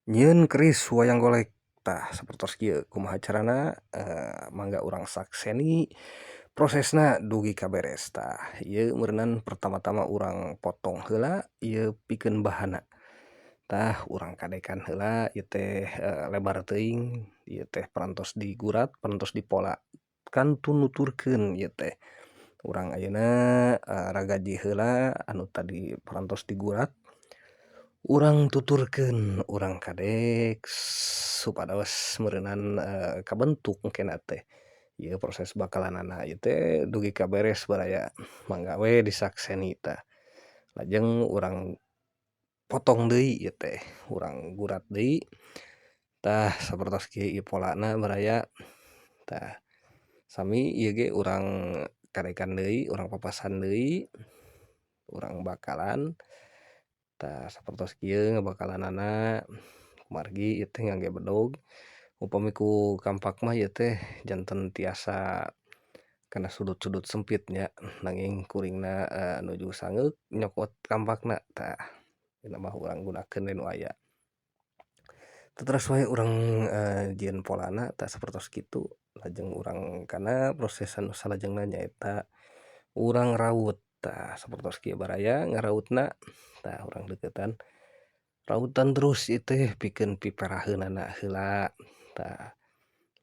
Nyieun keris wayang golek tah sapertos kieu kumaha carana mangga urang sakseni prosesna dugi ka beres. Tah ieu meureunan pertama-tama urang potong heula ieu pikeun bahanna. Tah urang kadekan heula ieu teh lebar teuing ieu teh parantos digurat parantos dipola kantun nuturkeun ieu teh. Urang ayeuna ragaji heula anu tadi parantos digurat urang tuturkeun urang kadek supados meureunan kabentuk engkena teh. Ieu proses bakalanana ieu teh dugi ka beres baraya mangga we disakseni tah. Lajeng urang potong deui ieu teh urang gurat deui tah sapertos kieu ieu polana baraya. Tah sami ieu ge urang kadekan deui urang papasan deui urang bakalan tah sapertos kieu ngabakalanana kumargi ieu teh ngangge bedog upami ku kampak mah ieu teh janten tiasa kana sudut-sudut sempit nya nanging kuringna nuju sangeuk nyokot kampakna tah ayeuna mah urang gunakeun we nu aya. Teras wae urang jieun polana tah sapertos kitu lajeng urang kana proses anu salajengna nyaeta urang raut. Tah sapertos kieu baraya ngarautna tah urang deuketan rautan terus ieu teh pikeun piperaheunana heula tah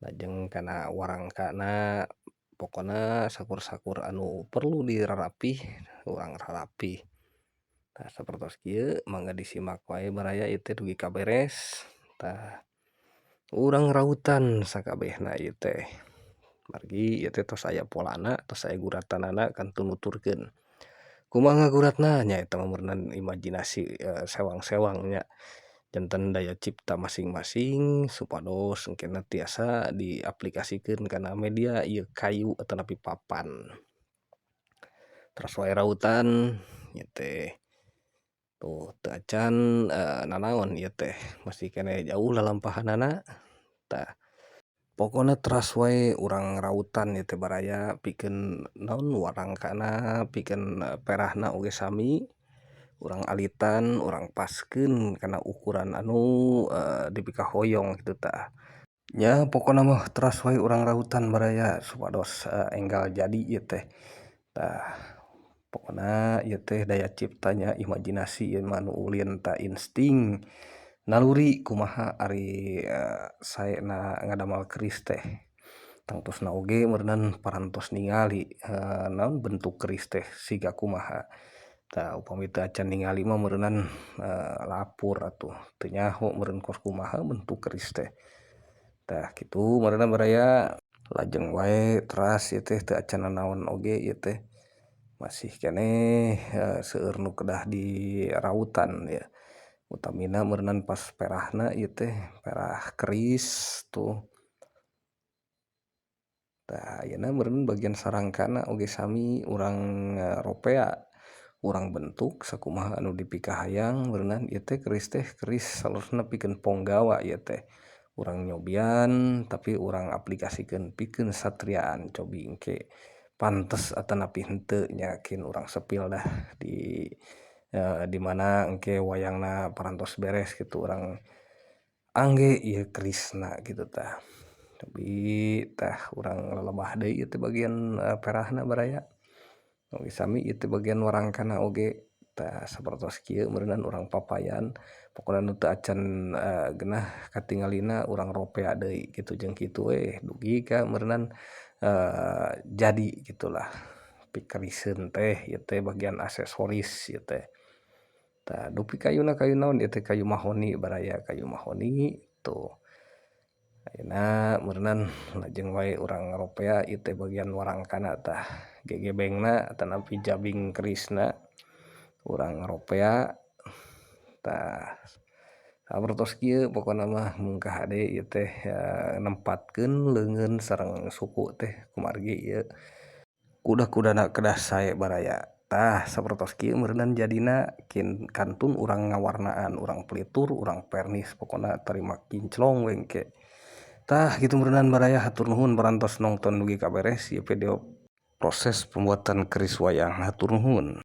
lajeng kana warangkana pokona sakur-sakur anu perlu dirarapih urang rarapih. Tah sapertos kieu mangga disimak wae baraya ieu teh dugi ka beres. Tah urang rautan sakabehna ieu teh margi ieu teh tos aya polana tos aya guratanana kantun nuturkeun. Kumaha ngaguratna nyaeta mah meureunan imajinasi sewang-sewang nya janten daya cipta masing-masing supados engkena tiasa diaplikasikeun kana media ieu kayu atanapi papan. Teras wae rautan ieu teh tuh teu acan nanaon ieu teh masih keneh jauh lalampahanana. Tah pokona teras wae urang rautan ieu teh baraya pikeun naon warangkana pikeun perahna oge sami urang alitan urang paskeun kana ukuran anu dipikahoyong kitu tah. Nya pokona mah teras wae urang rautan baraya supados enggal jadi ieu teh. Tah pokona ieu teh daya ciptanya imajinasi ieu mah nu ulin tah insting naluri kumaha ari saena ngadamel keris teh. Tangtosna oge meureunan parantos ningali naon bentuk keris teh siga kumaha. Tah upami teu acan ningali mah meureunan lapur atuh teu nyaho meureun kos kumaha bentuk keris teh. Tah kitu meureunna baraya lajeng wae teras ieu teh teu acan nanaon oge ieu teh masih keneh seueur nu kedah dirautan ya. Utamina meureunan pas perahna ieu teh perah keris tuh. Tah ayeuna meureun bagian sarangkana oge sami urang ropea urang bentuk sakumaha anu dipikahayang meureunan ieu teh keris saleresna pikeun ponggawa ieu teh. Urang nyobian tapi urang aplikasikeun pikeun satriaan cobi engke pantes atanapi henteu nya kin urang sepil dah di mana engke wayangna parantos beres kitu urang angge ieu kerisna kitu tah. Tapi tah urang lelebah deui ieu teh bagian perahna baraya oge sami ieu teh bagian warangkana oge. Tah sapertos kieu meureunan urang papayan pokona nu teu acan geunah katingalina urang ropea deui kitu jeung kitu we dugi ka meureunan jadi gitulah pikeriseun teh ieu teh bagian aksesoris ieu teh. Tah dupi kayuna kayu naon ieu teh kayu mahoni baraya kayu mahoni tuh. Ayeuna meureunan lajeng wae urang ropea ieu teh bagian warangkana tah gegebengna atanapi jabing kerisna urang ropea. Tah sapertos kieu pokona mah mung kahade ieu teh nempatkeun leungeun sareng suku teh kumargi ieu kuda-kudana kedah sae baraya. Tah sapertos kieu meureunan jadina kin kantun urang ngawarnaan urang pelitur urang pernis pokona tarima kinclong we engke. Tah kitu meureunan baraya hatur nuhun parantos nongton dugi ka beres ieu video proses pembuatan keris wayang hatur nuhun.